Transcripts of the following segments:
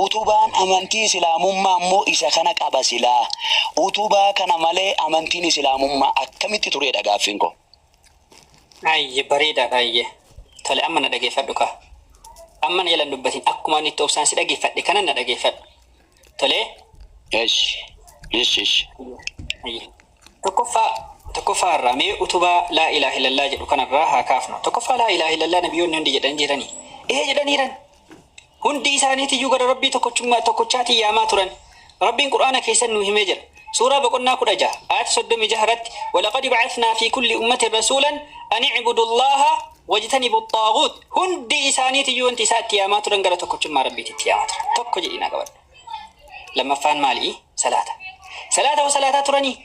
Utubaan amantii Islaamummaa immoo isa kana qaba silaa. Utubaa kana malee amantiin Islaamummaa akkamitti tureedha gaaffiin koo. Ayye, bareedaadha, ayye. Tole, amma na dhageeffadhu kaa. Amma na jalan dubbatin, akkuma inni itti obsaan si dhageeffadhe kanan na dhageeffadhu. Tole. Eshi. Eshi eshi. Ayye. Tokkoffaa irraa mee utubaa laa ilaaha illallah jedhu kanarraa haa kaafnu. Tokkoffaa, laa ilaaha illallah nabiyyoonni hundi jedhan jirani. Ee, jedhaniiran. Hundi isaaniitiyyuu gara Rabbii tokkochummaa tokkochaatiin yaamaa turan. Rabbiin Qur'aana keessan nuu himee jira. Suuraa boqonnaa 16 ayata 36 irratti: "ولقد بعثنا في كل أمة رسولا أن اعبدوا الله واجتنبوا الطاغوت". Hundi isaaniitiyyuu wanti isaa itti yaamaa turan gara tokkochummaa Rabbiitti yaamaa turan. Tokko jedhinaa qabadhu. Lammaffaan maali? Salaata. Salaata hoo salaataa turanii?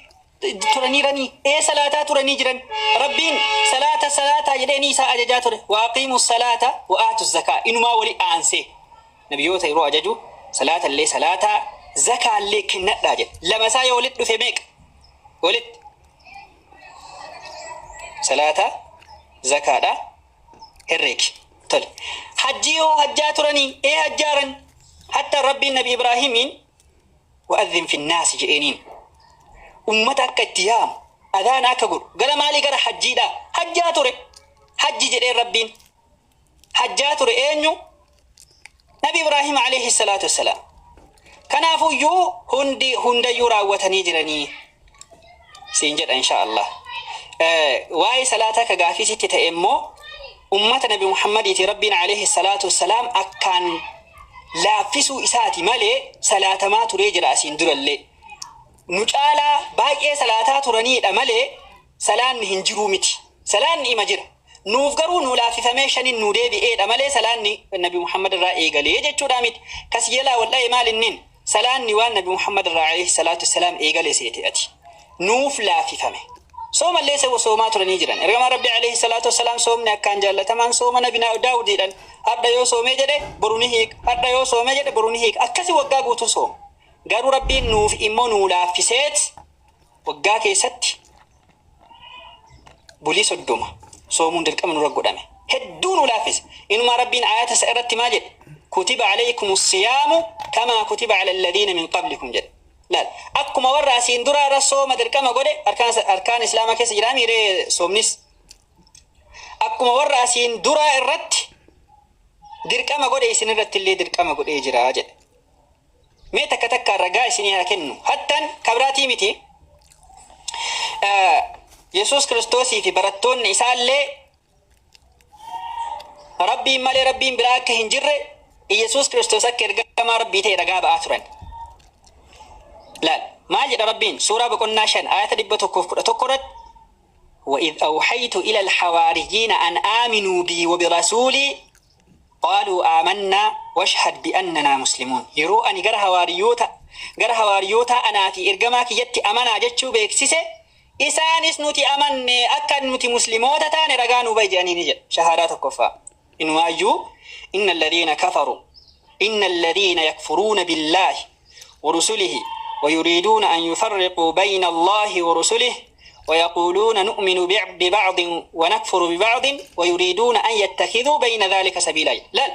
Turaniiranii? Ee, salaataa turanii jiran. Rabbiin salaata salaataa jedheenii isaa ajajaa ture. وأقيموا الصلاة وآتوا الزكاة. Inumaa wali aansee. Nabiyyoota yeroo ajaju salaata illee salaataa, zakaa illee kennadhaa jedhe. Lama isaa yoo walitti dhufe meeqa? Walitti. Salaata, zakaadha, herreegi. Tole. Hajjii yoo hajjaa turanii? Ee, hajjaaran. Hatta Rabbiin Nabi Ibraahimiin "وأذن في الناس" jedheeniin. Ummata akka itti yaamu, adaana akka godhu. Gara maalii? Gara hajjiidha. Hajjaa ture. Hajji jedheen Rabbiin. Hajjaa ture eenyu? Nabi Ibraahim عليه الصلاة والسلام. Kanaafuyyuu hundi hundayyuu raawwatanii jiranii siin jedha, insha Allah. Waa'ee salaataa ka gaafii sitti ta'e immoo, ummata Nabi Muhammadiiti Rabbiin عليه الصلاة والسلام akkaan laaffisuu isaati malee salaatamaa turee jira asiin durallee. Nu caalaa baay'ee salaataa turaniidha malee salaanni hin jiruu miti. Salaanni ima jira. Nuuf garuu nu laaffifamee shanin nu deebi'eedha malee salaanni Nabi Muhammad irraa eegalee jechuudha miti. Kas jalaa wal dha'e maal innin? Salaanni waan Nabi Muhammad irraa عليه الصلاة والسلام eegale seete ati. Nuuf laaffifame. Soomallee soomaa turanii jiran. Ergamaan Rabbi عليه الصلاة والسلام soomni akkaan jaallatamaan sooma Nabi Daawudiidhaan. Har'a yoo soomee jedhe boru ni hiika. Har'a yoo soomee jedhe boru ni hiika. Akkasi waggaa guutuu sooma. Garuu Rabbiin nuuf immoo nuu laaffiseet waggaa keessatti bulii 30 soomuun dirqama nurra godhame. Hedduu nu laaffise. Inumaa Rabbiin ayata isa irratti maal jedhe? "كتب عليكم الصيام كما كتب على الذين من قبلكم" jedhe. Laal, akkuma warra asiin duraa irra sooma dirqama godhe, arkaan islaamaa keessa jira miiree soomnis. Akkuma warra asiin duraa irratti dirqama godhe, isin irratti illee dirqama godhee jira jedhe. Mee takka takkaan ragaa isinii haa kennu. Hattan kabraatii miti. Yesuus Kiristoosii fi barattoonni isaallee Rabbiin malee Rabbiin biraa akka hin jirre, Yesuus Kiristoos akka ergamaa Rabbii ta'e ragaa ba'aa turan. Laal, maal jedha Rabbiin suuraa boqonnaa 5 ayata 111 irratti? وإذ أوحيت إلى الحواريين أن آمنوا بي وبرسولي قالوا آمنا واشهد بأننا مسلمون. Yeroo ani gara hawaariyoota anaa fi ergamaa kiyyatti amanaa jechuu beeksise, isaanis nuti amanne, akka nuti musliimoota taane ragaa nuu bahi jedhanii ni jedha. Shahaadaa tokkoffaa. Inumaayyuu إن الذين كفروا إن الذين يكفرون بالله ورسله ويريدون أن يفرقوا بين الله ورسله ويقولون نؤمن ببعض ونكفر ببعض ويريدون أن يتخذوا بين ذلك سبيلا. لا،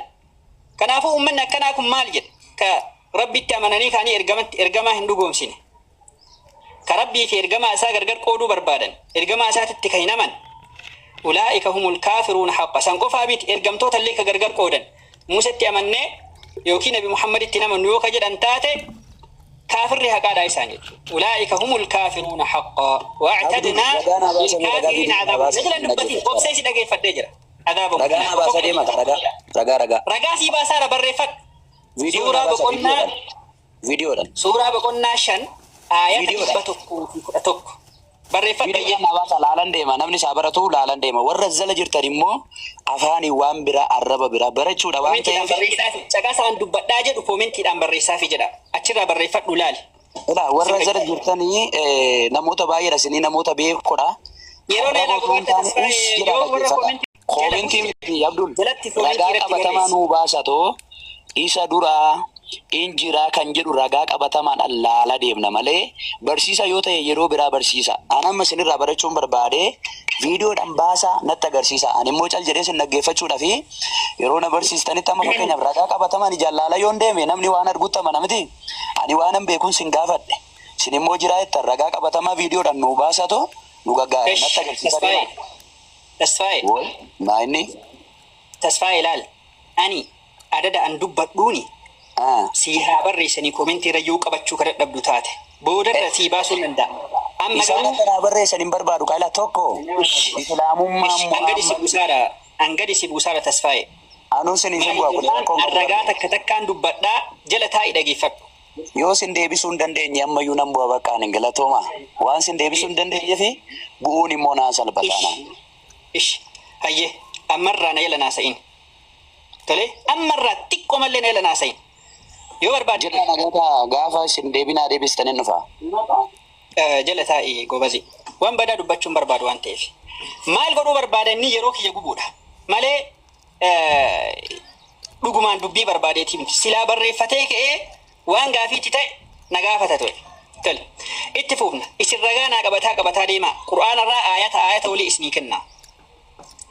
kanaafuu ummanni akkanaa kun maal jedhe? Ka Rabbitti amananii kaanii ergamaa hin dhugoomsine, ka Rabbii fi ergamaa isaa gargar qooduu barbaadan, ergamaa isaatitti ka hin aman, أولئك هم الكافرون حقا. San qofaa miti, ergamtoota illee ka gargar qoodan, Musetti amannee yookiin Nabi Muhammaditti hin amannu yoo ka jedhan taate, kaafirri haqaadha isaan jechuudha. أولئك هم الكافرون حقا وأعتدنا للكافرين عذابا. Najalan dubbatiin, obsee si dhageeffadhee jira. عذابا. Ragaa naa baasaa deema, ragaa ragaa ragaa. Ragaa sii baasaara, barreeffadhu. Viidiyoo Suuraa naa baasaa. boqonnaa Viidiyoodhaan. Suuraa boqonnaa 5 aayata Viidiyoodhaan. 111 barreeffadhu. Viidiyoodhaan naa baasaa, laalan deema, namni isaa baratu laalan deema. Warra jala jirtan immoo afaanii waan biraa, arraba biraa barachuudha waan Koomentiidhaan ta'eef. barreessaafi, caqasaan dubbadhaa jedhu, koomentiidhaan barreessaafi jedha. Achirraa barreeffadhu, laali. Ilaa, warra jala jirtanii namoota baay'eedha, isinii namoota beekodha. Yeroo Arraba dheeraa osoo hin gubaatte taane us Tasfaayee jedhaa yoo warra dhaggeeffadha. koomentii Koomentii miti, Abdul. jalatti koomentii Ragaa irratti qabatamaa barreessi. nuu baasatoo isa duraa. In jiraa kan jedhu ragaa qabatamaan laala deemna malee barsiisa yoo ta'e yeroo biraa barsiisa. An amma isinirraa barachuun barbaade viidiyoodhaan baasaa natti agarsiisa. Ani immoo cal jedhee isin dhaggeeffachuudhaaf yeroo na barsiistanitti amma fakkeenyaaf ragaa qabatamaan ijaan laala yoon deeme namni waan argutti amana miti. Ani waan beekuun sin gaafadhe. Isin immoo jiraa jettan ragaa qabatamaa viidiyoodhaan nu baasatu nu gaggaare natti agarsiisa Tasfaayee. deema. Tasfaayee. Wal maa inni? Tasfaayee ilaal. Ani adada an dubbadhuuni sii haa barreessanii koomentii irra yoo qabachuu ka dadhabdu taate. Boodarra sii baasuu hin danda'a. Amma Isaan garuu akka naa barreessan hin barbaadu kaila tokko islaamummaa Angadi si buusaadha. Angadi si buusaadha Tasfaayee. Anuun siniif hin bu'a kun rakkoon An ragaa takka takkaan dubbadhaa jala taa'i dhageeffadhu. Yoo sin deebisuu hin dandeenye ammayyuu nan bu'a bakka hin galatooma. Waan sin deebisuu hin dandeenye fi bu'uun immoo naa salphataana. Ish hayyee ammarraa na jala naasa'in. Tole ammarraa xiqqoo mallee na jala naasa'in. Yoo barbaadde Jedha nagoota gaafa isin deebinaa deebistanii dhufa. Jala taa'i gobazi. Waan badaa dubbachuun barbaadu waan ta'eef. Maal godhuu barbaada inni yeroo kiyya gubuudha. Malee dhugumaan dubbii barbaadeetii miti. Silaa barreeffatee ka'ee waan gaafiitti ta'e na gaafata ture. Tole itti fufna. Isin ragaa naa qabataa qabataa deemaa. Qur'aanarraa aayata aayata olii isinii kenna.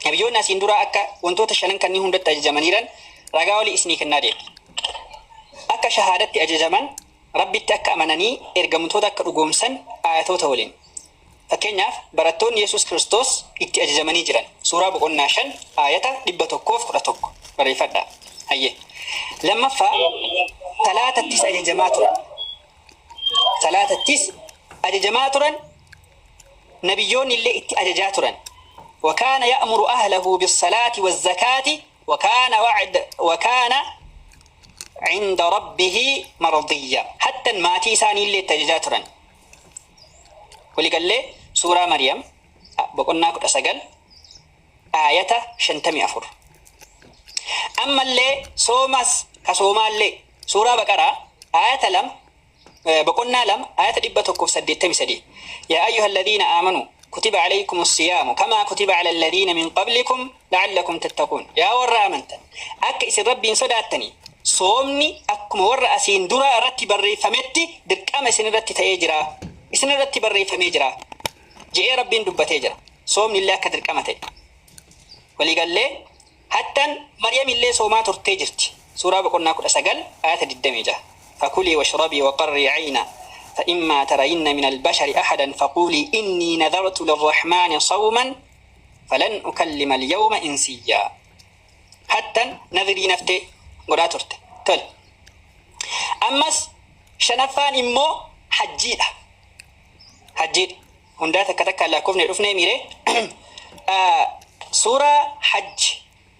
Nabiyyoonni asiin dura akka wantoota shanan kanneen hundatti ajajamaniiran ragaa olii isinii kennaa deema. Akka shahaadatti ajajaman rabbitti akka amananii ergamtoota akka dhugoomsan aayatoota waliin. Fakkeenyaaf barattoonni Yesuus Kiristoos itti ajajamanii jiran. Suuraa boqonnaa 5 aayata 111 barreeffadhaa. Hayyee. Lammaffaa salaatattis ajajamaa turan. Salaatattis ajajamaa turan nabiyyoonni illee itti ajajaa turan. وكان يأمر أهله بالصلاة والزكاة وكان وعد وكان عند ربه مرضيا حتى ما تيساني اللي تججاترا ولقال لي سورة مريم بقولنا كنت أسجل آية 54 أما اللي سومس كسوما اللي سورة بقرة آية لم بقولنا لم آية 183 يا أيها الذين آمنوا كتب عليكم الصيام كما كتب على الذين من قبلكم لعلكم تتقون يا ور آمنت أك إسر ربي صداتني صومني أكم ور أسين درا رتي بري فمتي درك أما سن رتي تيجرا إسن رتي بري فميجرا جئ ربي دب تيجرا صومني الله كدرك أما تي ولي قال لي حتى مريم اللي صومات ترتجرت سورة بقولنا كل أسجل آية الدميجة فكلي واشربي وقري عينا فإما ترين من البشر أحدا فقولي إني نذرت للرحمن صوما فلن أكلم اليوم إنسيا حتى نذري نفتي قراترت تل أمس شنفان إمو حجيدة حجيد هندا تكتك لا كفني رفني ميري سورة حج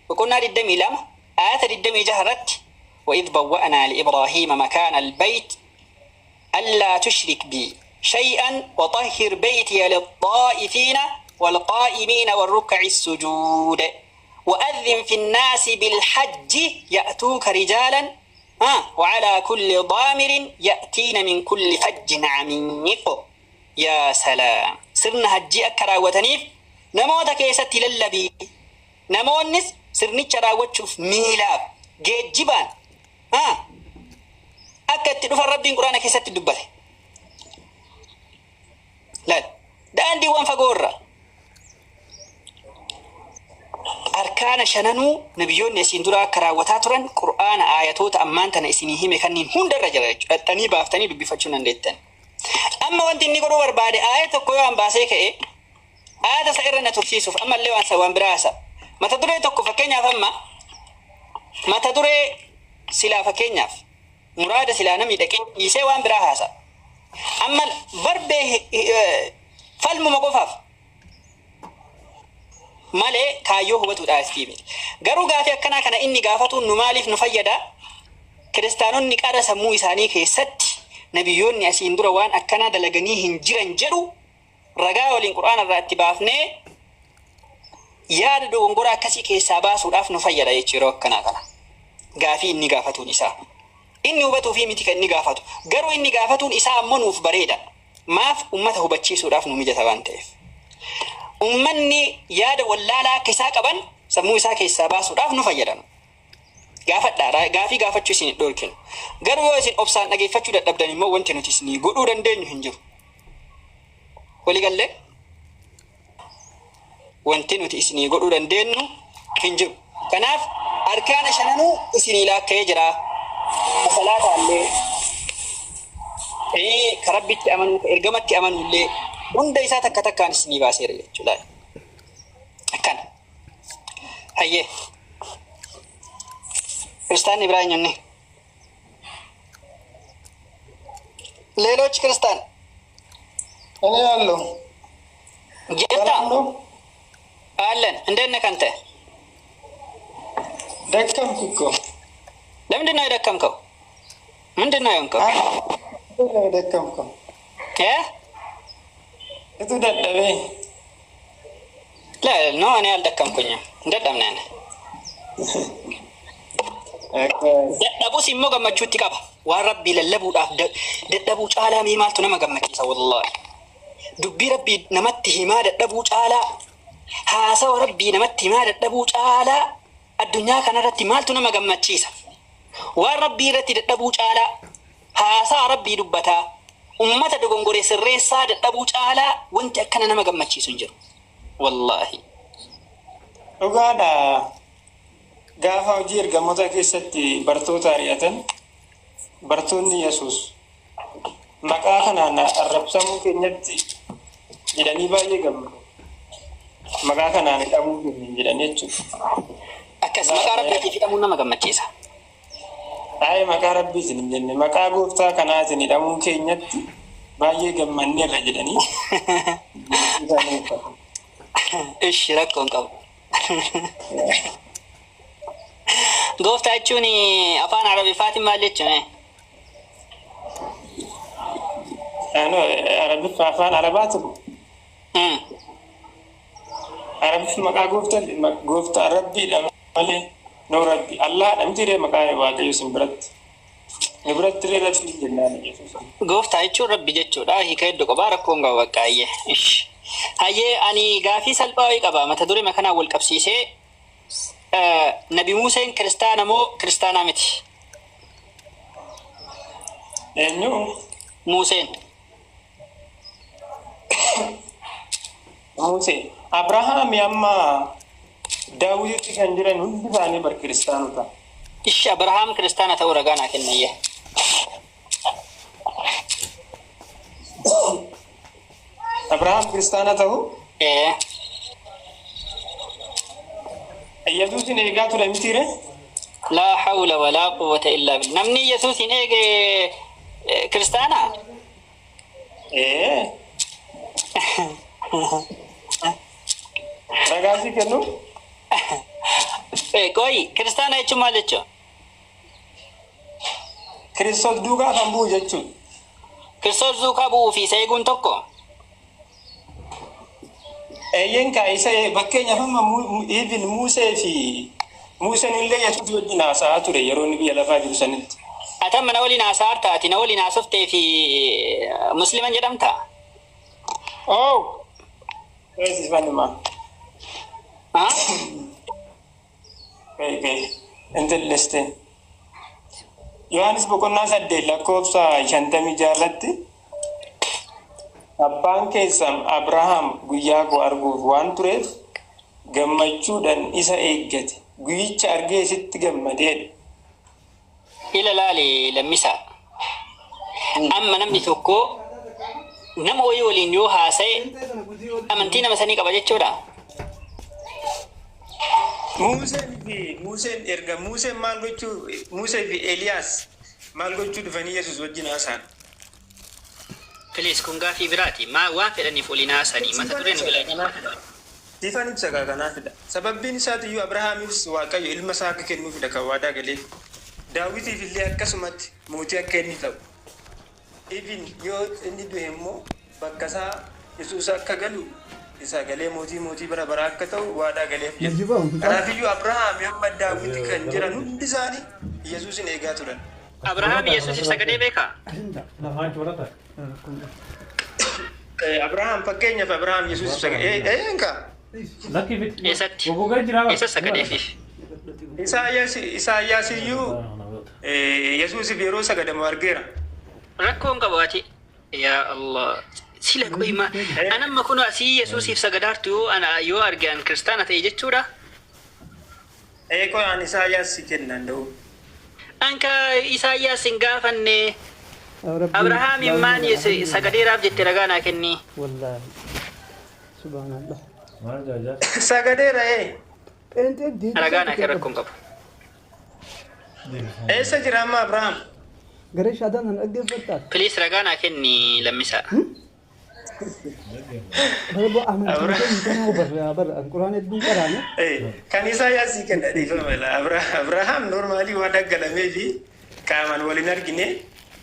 وكنا للدم لم آية للدم جهرت وإذ بوأنا لإبراهيم مكان البيت ألا تشرك بي شيئا وطهر بيتي للطائفين والقائمين والركع السجود وأذن في الناس بالحج يأتوك رجالا وعلى كل ضامر يأتين من كل فج عميق يا سلام سرنا هجي أكرا وتنيف نموت كيست للبي نمونس سرني شراوتشوف ميلاب جيجبان akka itti dhufan rabbiin quraana keessatti dubbate. Laal daandiiwwan fagoorra arkaana shananuu nabiyyoonni asiin dura akka raawwataa turan qur'aana aayatoota ammaan tana isinii hime kanneen hundarra jira jechuudha. Dhaxxanii baaftanii dubbifachuu dandeettan. Amma wanti inni godhuu barbaade aaya tokko yoo baasee ka'e aayata isa irra na tursiisuuf ammallee waan waan biraa haasa. Mata duree tokko fakkeenyaaf amma mata duree silaa fakkeenyaaf muraada silaa namni dhaqee dhiisee waan biraa haasa. Amma barbee falmuma qofaaf malee kaayyoo hubatuudhaaf miti. Garuu gaafii akkanaa kana inni gaafatuun nu maaliif nu fayyada? Kiristaanonni qara sammuu isaanii keessatti nabiyyoonni asiin dura waan akkanaa dalaganii hin jiran jedhu ragaa waliin qur'aana irraa itti baafnee yaada dogongoraa akkasii keessaa baasuudhaaf nu fayyada jechuudha yeroo akkanaa kana. Gaafii inni gaafatuun isaa. Inni hubatuu fi miti kan inni gaafatu. Garuu inni gaafatuun isaa ammoo nuuf bareeda. Maaf ummata hubachiisuudhaaf nu mijata waan ta'eef. Ummanni yaada wallaalaa akka isaa qaban sammuu isaa keessaa baasuudhaaf nu fayyadama. Gaafadhaa, gaafii gaafachuu isin hin dhorkinu. Garuu yoo isin obsaan dhageeffachuu dadhabdan immoo wanti nuti isinii godhuu dandeenyu hin jiru. Waliigallee wanti nuti isinii godhuu dandeenyu hin jiru. Kanaaf arkaana shananuu isinii laakka'ee jira. Salaataallee ka Rabbitti amanuu, ka ergamatti amanuullee hunda isaa takka takkaan isinii baaseera jechuudha. Akkana. Hayyee. Kiristaanni biraa eenyunni? ሌሎች ክርስቲያን እኔ አለሁ። ጀታ ሰላም ነው። አለን። እንዴት ነህ አንተ? ደከምኩ እኮ። ለምንድን ነው የደከምከው? ምንድን ነው የሆንከው? ምንድን ነው የደከምከው? እ? እቱ ደደቤ። No, እኔ አልደከምኩኝም። እንደደምነ ነህ dadhabus immoo gammachuutti qaba. Waan Rabbii lallabuudhaaf dadhabuu caalaa mee maaltu nama gammachiisa wallaahi. Dubbii Rabbii namatti himaa dadhabuu caalaa, haasawa Rabbii namatti himaa dadhabuu caalaa addunyaa kanarratti maaltu nama gammachiisa? Waan Rabbii irratti dadhabuu caalaa, haasawa Rabbii dubbataa, ummata dogongoree sirreessaa dadhabuu caalaa wanti akkana nama gammachiisu hin jiru. Wallaahi. Dhugaadha. Gaafa hojii ergamoota keessatti bartoota ari'atan, bartoonni Yesuus maqaa kanaan arrabsamuu keenyatti jedhanii baay'ee gammadu. Maqaa kanaan hidhamuu keenya jedhanii jechuudha. Akkas maqaa Rabbiitiif hidhamuun nama gammachiisa. Ayi, maqaa Rabbiitiin hin jenne, maqaa gooftaa kanaatiin hidhamuu keenyatti baay'ee gammanneerra jedhanii isaanii uffatu. Ishi, rakkoo hin qabu. Gooftaa jechuun afaan Arabiffaatiin maal jechuun? Arabiffa, afaan Arabaatu Arabiffi maqaa gooftaa, gooftaa Rabbiidha malee, no, Rabbi Allaadha miti ree? Maqaa Waaqayyo isin biratti. Nu biratti ree Rabbii jennaan Yesuus. Gooftaa jechuun Rabbi jechuudha. Hiika hedduu qaba, rakkoo hin qabu bakka hayyee. Ishi. Hayyee, ani gaafii salphaa wayii qaba. Mata duree kanaan wal qabsiisee, Nabi Museen kiristaana moo kiristaanaa miti? Eenyu? Museen. Musee. Abrahaami amma Daawititti kan jiran hundi isaanii bar kiristaanota. Ishi, Abrahaam kiristaana ta'uu ragaa naa kennayye. Abrahaam kiristaana ta'uu Ee. Yesuusin eegaa ture mitiire? لا حول ولا قوة إلا بالله. Namni Yesuusin eege kiristaana? Ee. Ragaa si kennu? Qoyi, kiristaana jechuun maal jechuudha? Kiristoos duukaa kan bu'u jechuudha. Kiristoos duukaa bu'uu fi isa eeguun tokko. Eeyyeen kaa, isa fakkeenyaaf amma even Musee fi Museen illee Yesuus wajjin haasa'aa ture yeroo inni biyya lafaa jiru sanitti. Ati amma na waliin haasa'aa jirta, ati na waliin haasoftee fi musliman jedhamta. Oh! Eessifannuma. Ha? Kai intilliste. Yohaannis boqonnaa 8 lakkoofsa 56 irratti, "Abbaan keessan Abrahaam guyyaa koo arguuf waan tureef gammachuudhaan isa eeggate. Guyyicha argee isitti gammadeedha." Ila laali lammisaa. Amma namni tokko nama wayii waliin yoo haasa'e amantii nama sanii qaba jechuudha. Museen fi Museen erga Museen maal gochuu, Musee fi Eeliyaas maal gochuu dhufanii Yesuus wajjin haasa'an? Please, kun gaafii biraati. Maa waan fedhaniif waliin haasa'anii mata dureen bilaa. Ifaan ibsa kaa kanaafidha. Sababbiin isaatiyyuu Abrahaamiifis Waaqayyo ilma isaa akka kennuufidha kan waadaa galeef. Daawitiif illee akkasumatti mootii akka inni ta'u. Even yoo inni du'e immoo bakka isaa Yesuus akka galu, isa galee mootii mootii bara baraa akka ta'u waadaa galeef jira. Kanaafiyyuu Abrahaam hamma Daawiti kan jiran hundi isaanii Yesuusin eegaa turan. Abrahaam Yesuusiif sagalee beekaa? Abrahaam, fakkeenyaaf, Abrahaam Yesuusiif sagalee eenka. Eessatti? Eessa sagadeefiif? Isaayyaas Isaayyaas iyyuu Yesuusiif yeroo sagadamu argeera. Rakkoon qabu ati. Yaa Allah. Sila qoyma. Anamma kun asii Yesuusiif sagadaartu yoo ana yoo arge an kiristaana ta'e jechuudha. Eekoo an Isaayyaas si kennan da'u. Anka Isaayyaas hin gaafanne. Abrahaamiin maan sagadeeraaf jette ragaa naa kenni. Wallaahi. Subhaanallah. Maal jaajaas? Sagadeera ee. Pheenxeen deebisa Ragaa naa kenni, rakkoon qabu. Eessa jira amma Abrahaam? Garee shaadaan sana dhaggeeffattaa? Please, ragaa naa kenni, lammisaa. Bara boo amantiin keenya kanaa barra barra quraan hedduun qaraane. Kan Isaayyaas si kenna, dhiifama la. Abrahaam normally waan dhaggalamee fi qaamaan waliin argine,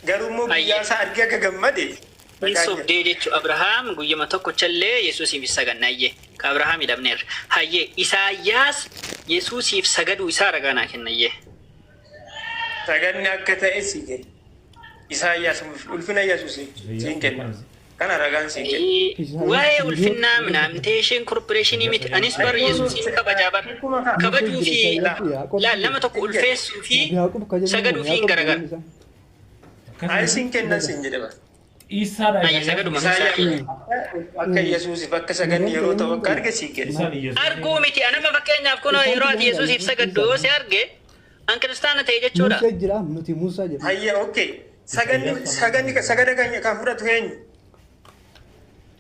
garuu immoo guyyaa isaa argee akka gammade Hin ragaa jira. sobdee jechuu. Abrahaam guyyama tokkochallee Yesuusiif hin saganne. Hayyee, ka Abrahaam hidhamneerra. Hayyee, Isaayyaas Yesuusiif sagaduu isaa ragaa naa kennayyee. Saganni akka ta'e si kenna. Isaayyaas ulfina Yesuus siin kenna. Kana ragaan siin kenna. Waa'ee ulfinnaa minaamteeshin korporeeshinii miti. Anis bar Yesuusiin kabajaa bar. Kabajuu fi laal nama tokko ulfeessuu fi sagaduu fi hin garagara. Ay, siin kennan siin jedhe bara. Isaadha. Ayya, sagaduma. Isaayyaas akka Yesuusiif akka saganni yeroo ta'u akka arge siin kenna. Isaan Yesuus. Arguu miti. Anama fakkeenyaaf kun yeroo ati Yesuusiif sagaddu yoo si arge an kiristaana ta'e jechuudha. Musee jira, nuti Musaa jedhama. Hayya, okay. Saganni saganni sagada kan fudhatu eenyu?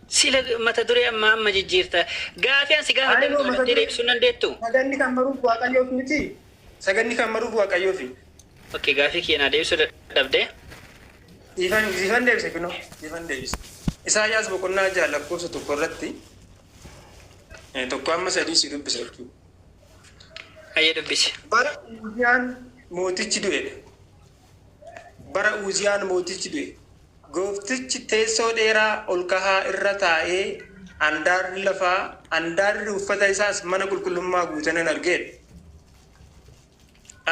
Sila mata duree amma amma jijjiirta. Gaafii an si gaafadhe Ayinoo mata mata duree duree ibsuu dandeettu. Saganni kan maruuf Waaqayyoof miti. Saganni kan maruuf Waaqayyoofi. Okay, gaafii kiyya naa deebisuu dadhabdee. Siifan siifan deebise, kunoo siifan deebise. Isaayyaas boqonnaa 6 lakkoofsa 1 irratti 1 hamma 3 si dubbisa jechuudha. Hayyee, dubbisi. Bara Uziyaan mootichi du'edha. Bara Uziyaan mootichi du'e. Gooftichi teessoo dheeraa ol kahaa irra taa'ee, andaarri lafaa, andaarri uffata isaas mana qulqullummaa guutanan argeedha.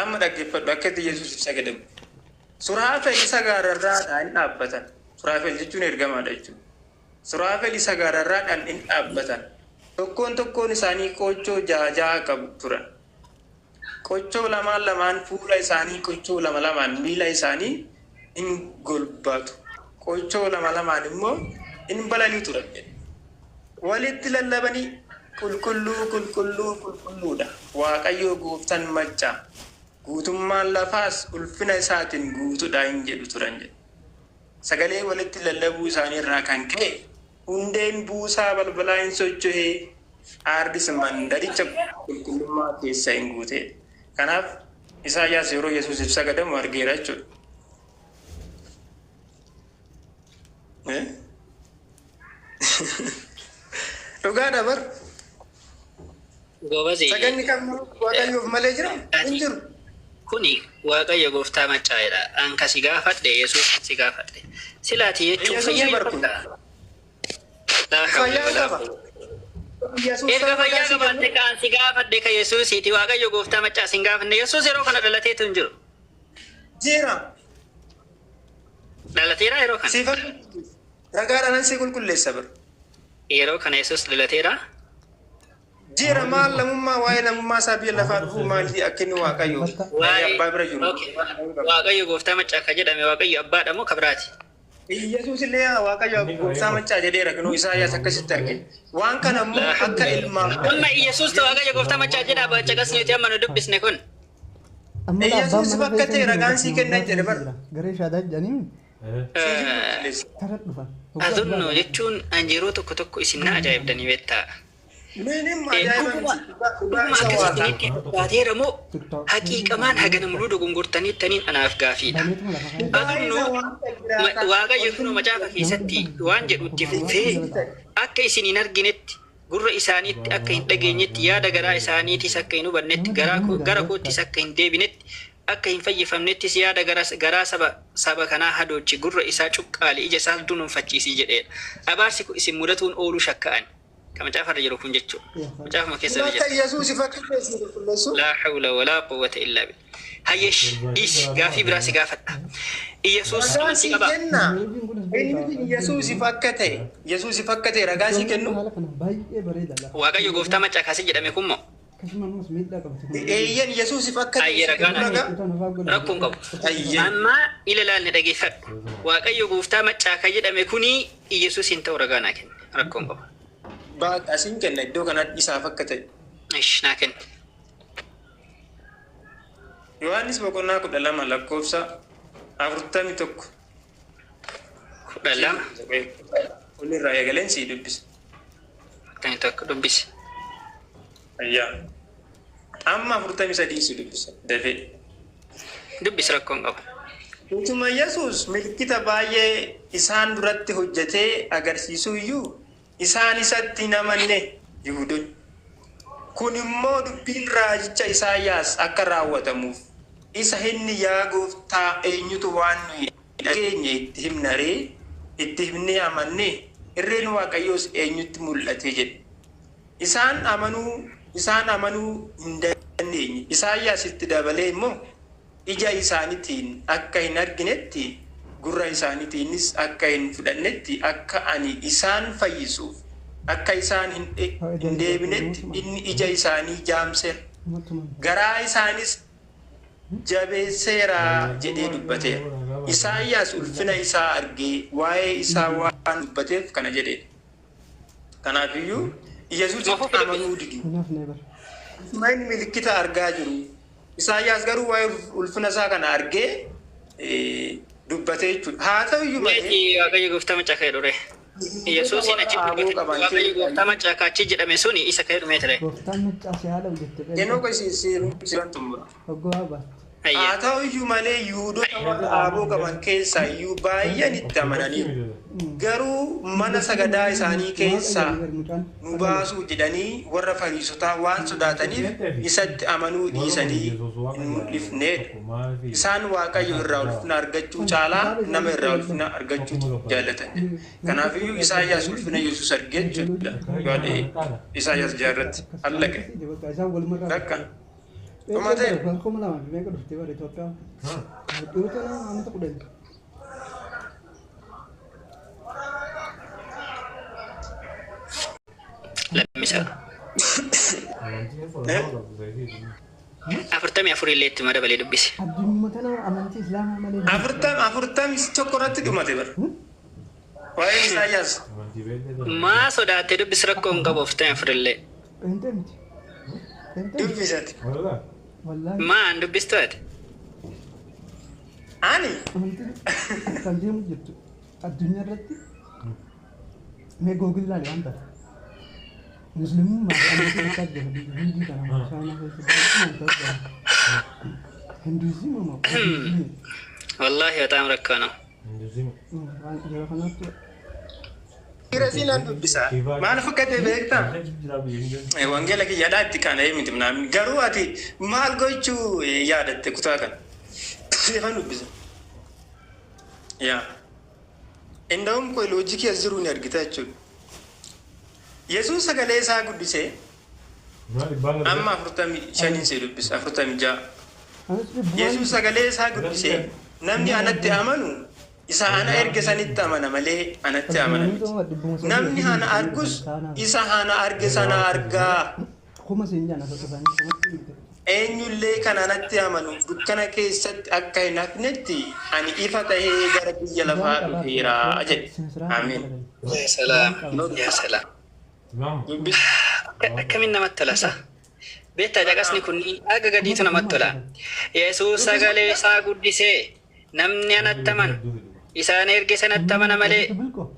Amma dhaggeeffadhu akka itti Yesuus sagadamu. Suraafel isa gaararraadhaan hin dhaabbatan. Suraafel jechuun ergamaadha jechuudha. Suraafel isa gaararraadhaan hin dhaabbatan. Tokkoon tokkoon isaanii qoochoo jaha jaha qabu turan. Qochoo lamaan lamaan fuula isaanii, qochoo lama lamaan miila isaanii hin golbaatu. Qochoo lama lamaan immoo hin balali'u turan jedhe. Walitti lallabanii, "Qulqulluu, qulqulluu, qulqulluudha. Waaqayyo gooftaan maccaa. Guutummaan lafaas ulfina isaatiin guutuudha" hin jedhu turan jedhe. Sagalee walitti lallabuu isaanii irraa kan ka'e hundeen buusaa balbalaa hin socho'ee, aardis mandaricha qulqullummaa keessa hin guute. Kanaaf Isaayyaas yeroo Yesuusiif sagadamu argeera jechuudha. Eh? Dhugaadha bar. Goobazii. Saganni kan Waaqayyoof malee jira? Hin jiru. Kuni Waaqayyo gooftaa maccaa'edha. An ka si gaafadhe Yesuus si gaafadhe. Silaati jechuun Yesuus fayyaa bar kun. qabda. Laa hawla Fayyaa walaa qaba. quwwata. Yesuus Erga saba fayyaa si qabaatte kennu. ka an si gaafadhe ka Yesuusiiti. Waaqayyo gooftaa maccaa si hin gaafanne. Yesuus yeroo kana dhalateetu hin jiru. Jira. Dhalateera yeroo kana. Siifan ragaadhaan si qulqulleessa bar. Yeroo kana Yesuus dhalateera. Jira, maal lamummaa waa'ee lamummaa isaa biyya lafaa dhufuu maali akka inni Waaqayyo waa'ee abbaa bira jiru. Okay. Waaqayyo gooftaa maccaa ka jedhame Waaqayyo abbaadha moo ka biraati? Yesuus illee Waaqayyo gooftaa maccaa jedheera, kunuu Isaayyaas akkasitti arge. Waan kana immoo akka ilmaaf Amma Yesuus Waaqayyo gooftaa maccaa jedhaa caqasni nuti amma nu dubbisne kun. Amma abbaan Yesuus mana bakka keessa ta'e hin ragaan jiru, sii kennan jedhe bar. Garee shaadaa jedhanii tara dhufan. Adunnu jechuun an yeroo tokko tokko isin na ajaa'ibdanii beektaa. Minim ajaa'iba Dhuguma miti. Dhugaa dhuguma isa akkas waaqaa. isinitti fakkaateera moo haqiiqamaan hagana muluu dogongortaniittaniin anaaf gaafiidha. Baneetuma lafa kana. Adunnu Waaqayyo kunoo macaafa keessatti waan jedhu itti fufee, akka isin hin arginetti gurra isaaniitti, akka hin dhageenyetti yaada garaa isaaniitis, akka hin hubannetti gara koottis akka hin deebinetti, akka hin fayyifamnettis yaada garaa saba kanaa hadoochi, gurra isaa cuqqaali, ija isaas dunuunfachiisii jedheedha. Abaarsi kun isin mudatuun ooluu shakka'an. Kan macaafarra jiru kun jechuudha. Macaafuma keessa Bakka jira. Yesuus bakka keessi qulqulleessu. Laa hawla walaa quwwata illaa billah. Hayyesh, dhiisi, gaafii biraa si gaafadha. Iyesuus Ragaa amantii sii qabaa? kenna. Inni Yesuusif akka ta'e, Yesuusif akka ta'e ragaa sii kennu. Haala kana baay'ee bareeda lafa. Waaqayyo gooftaa maccaa kaasee jedhame kun moo? Akkasuma ammas miidhaa qabdi. Eeyyan Yesuusiif akka ta'e Ayyee si ragaa kennu naa ragaa. Kutaan afaan godhan. Rakkoon qabu. Ayyee. Amma ila laalne dhageeffadhu. Waaqayyo gooftaa maccaa kan jedhame kuni Iyyasuus hin ta'u ragaa naa kenne. Rakkoon qabu. Baqa siin kenna iddoo kanatti isaaf akka ta'e. Ish naa kenne. Yohaannis boqonnaa 12 lakkoofsa 41. 12. Olirraa eegaleen sii dubbisa. 41 dubbisi. Ayyaa. Amma 43 sii dubbisa. Dafee. Dubbisi rakkoon qabu. Utuma Yesuus milkita baay'ee isaan duratti hojjetee agarsiisuu iyyuu isaan isatti hin amanne Yihuudoonni. Kun immoo dubbiin raajicha Isaayyaas akka raawwatamuuf isa inni yaa gooftaa eenyutu waan nuyi dhageenye itti himna ree itti himnee amanne irreen Waaqayyoos eenyutti mul'ate jedhe. Isaan amanuu hin dandeenye. Isaayyaas itti dabalee immoo ija isaaniitiin akka hin arginetti gurra isaaniitiinis akka hin fudhannetti akka ani isaan fayyisuuf akka isaan hin deebinetti inni ija isaanii jaamseera. Garaa isaanis jabeesseera jedhee dubbateera. Isaayyaas ulfina isaa argee waa'ee isaa waan dubbateef kana jedheedha. Kanaafiyyuu Yesuus amanuu didu. Utuma inni milikkita argaa jiru. Isaayyaas garuu waa'ee ulfina isaa kana argee dubbatee jechuudha. Haa ta'u iyyuu malee Meetii Waaqayyo gooftaa maccaa ka'e dure. Yesuusin achi Aaboo dubbate. qaban Waaqayyo gooftaa maccaa achi jedhame suni isa ka'e dhumee ture. Gooftaan maccaa si haala hojjette. Yenoo si xumura. Hoggoo baatti. Ayyaa. Haa ta'u iyyuu malee Yihuudoota warra aaboo qaban keessaa iyyuu baay'een itti amananiiru. Garuu mana sagadaa isaanii keessaa nu baasuu jedhanii warra Fariisotaa waan sodaataniif isatti amanuu dhiisanii hin mul'ifneedha. Isaan Waaqayyo irraa ulfina argachuu caalaa nama irraa ulfina argachuu jaallatan. Kanaafiyyuu Isaayyaas ulfina Yesuus argee jechuudha. Isaayyaas jaarratti allaqe. Isaan walumarraa. Takka. Dhumatee. 2000 fi meeqa dhuftee bara Itoophiyaa? Dhiyoo tana amata 10. Lammisa. 44 illee itti madabalee dubbisi. Addunyaa tana amantii Islaamaa malee. 41 irratti dhumate bara. Waa'een Isaayyaas. Maa sodaattee dubbisi rakkoo hin qabu 44 illee. Pheenxee miti. Pheenxee miti. Dubbisati. Wallaahi Maan dubbistu ati? Ani amantii kan deemu jirtu addunyaa irratti mee Google ilaali waan taate. Muslimummaa fi amantii takkaa jira biyya Hindii kana Chaayinaa keessa baay'ee amantaa jira. Hinduuzimii moo Buddhizimii? Wallaahi በጣም rakkoo ነው. Waan yeroo kanaatti Dhiira nan dubbisa. Maal fakkatee beektaa? Wangeela kiyyaadhaa itti qaana'ee miti minaamin. Garuu ati maal gochuu yaadatte kutaa kana? Seefan dubbisa. Yaa. Inda'uun koo loojikii as jiru ni argita jechuudha. Yesuus sagalee isaa guddisee amma 45n see dubbisa 46. Anis dhibbu Yesuus sagalee isaa guddisee namni anatti amanu isa ana erge sanitti amana malee anatti amana miti. Namni ana argus isa ana arge sana argaa. Kuma siin jaan asoo isaanii kumatti miti. Eenyullee kan anatti amanu dukkana keessatti akka hin hafnetti ani ifa tahee gara biyya lafaa dhufeera jedhe. Amiin. yaa salaam yaa salaam. Dubbis. Akkamiin namatti tola sa? Beektaa caqasni kun aga gadiitu namatti tola. Yesuus sagalee isaa guddisee namni anatti amanu isaan erge sanatti amana malee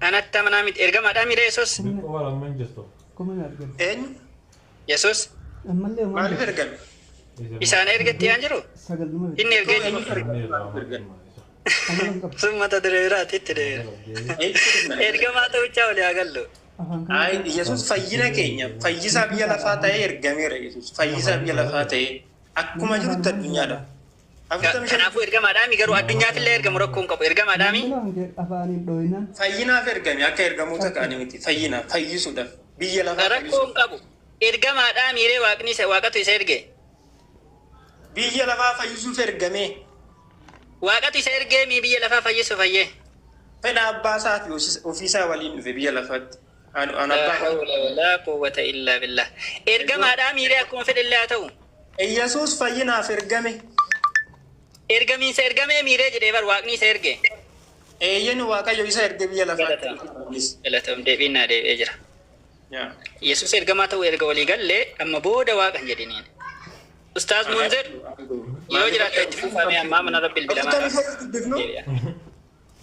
anatti amanaa miti. Ergamaadhaa mire Yesuus? Kuma hin argatu. Eenyu? Yesuus Ammallee homaa Maaliif ergame? isaan ergetti yaan jiru? Sagal numa Inni ergee jiru. Eenyutu ergame? Maaliif ergame? Amala hin qabdu. Sun mata duree biraati itti deebi'a. Eenyutu ergame? Ergamaa ta'uchaa olii haa gallu. Afaan kana Ay, Yesuus fayyina keenya fayyisaa biyya lafaa ta'ee ergameera. Yesuus fayyisaa biyya lafaa ta'ee akkuma jirutti addunyaadha. 45. Kanaafuu ergamaadhaami garuu addunyaafillee ergamu rakkoo hin qabu. Ergamaadhaami afaaniin dhooyinaan Fayyinaaf ergame akka ergamoota kaanii miti. Fayyinaaf fayyisuudhaaf biyya lafaa rakkoo fayyisuuf. hin qabu. Ergamaadhaami hiree waaqni isa waaqatu isa erge. Biyya lafaa fayyisuuf ergame. Waaqatu isa ergee mii biyya lafaa fayyisu fayyee. Fedha abbaa isaa fi ofiisaa waliin dhufe biyya lafaatti. An Laa abbaa hawla walaa quwwata illaa billah. Ergamaadhaa miiree akkuma fedhe illee haa ta'u. Iyyasuus fayyinaaf ergame. Ergamiinsa ergamee miiree jedhee bar waaqni isa erge. Eeyyeen Waaqayyo isa erge biyya lafaatti. Galatoom deebiin naa deebi'ee jira. Yaa. Yesuus ergamaa ta'uu erga walii gallee amma booda waaqa hin jedhiniin. Ustaaz Munzir yoo jiraatte itti fufamee ammaa mana rabbi bilbilamaa. Afurtamii sadii dubbifnu.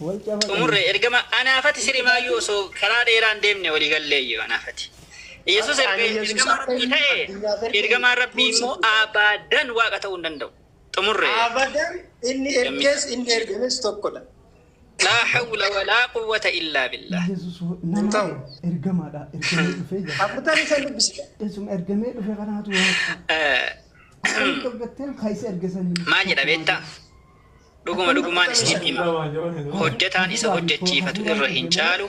Wal caba. Xumurre ergama anaafati sirimaayyuu osoo karaa dheeraan deemne walii gallee iyyuu anaafati. Yesuus erga ergama rabbii ta'e ergamaan rabbii immoo abadan waaqa ta'uu hin danda'u. Xumurre. Abadan inni ergees inni ergames tokkodha. Laa hawla walaa quwwata illaa billah. Yesuus nama Ta'u. ergamaadha. Ergamee dhufee jira. 43 dubbisita. Isuma ergamee dhufe kanaatu waaqa. Akkamitti argatteen kan isa ergasanii. Maal jedha beektaa? Dhuguma dhugumaan isin hima. Hojjetaan isa hojjechiifatu irra hin caalu,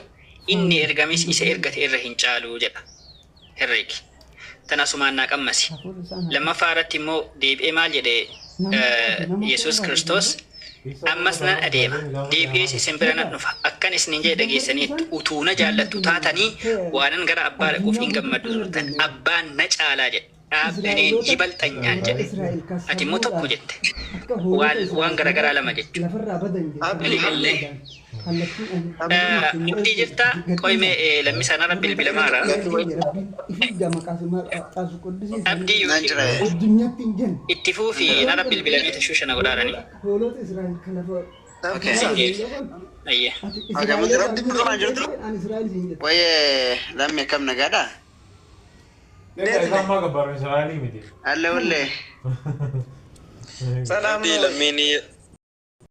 inni ergamis isa ergate irra hin caalu jedha. Herreegi. Tana asumaan naa qammasi. Hafuurri isaan Lammaffaa irratti immoo deebi'ee maal jedhe Yesuus Kiristoos ammas nan adeema deebi'ees isin bira nan dhufa akkan isinin jedhe dhageessaniitu utuu na jaallattu taatanii waanan gara abbaa dhaquuf hin gammaddu turtan abbaan na caalaa jedhe dhaabbaneen yibalxanyaan jedhe ati immoo tokko jette waan garagaraa lama jechuudha. Lafarraa badan Waliigallee. Kallattiin Abdii jirtaa qoyme lammisaa narra bilbilamaara. Abdii Nan jira. yookiin Addunyaatti hin jenne. itti fuufi narra bilbilamee tashuushana godhaarani. Hoolota Israa'el kan lafa. Okay. Ayye. Okay, Rabbi bilbilamaa jirtu? Ani Israa'el siin jedhe. Wayyee lammii akkam nagaadha? Isaan maa gabbaarra Israa'elii miti. Alle wallee. Salaam. Abdii lammiin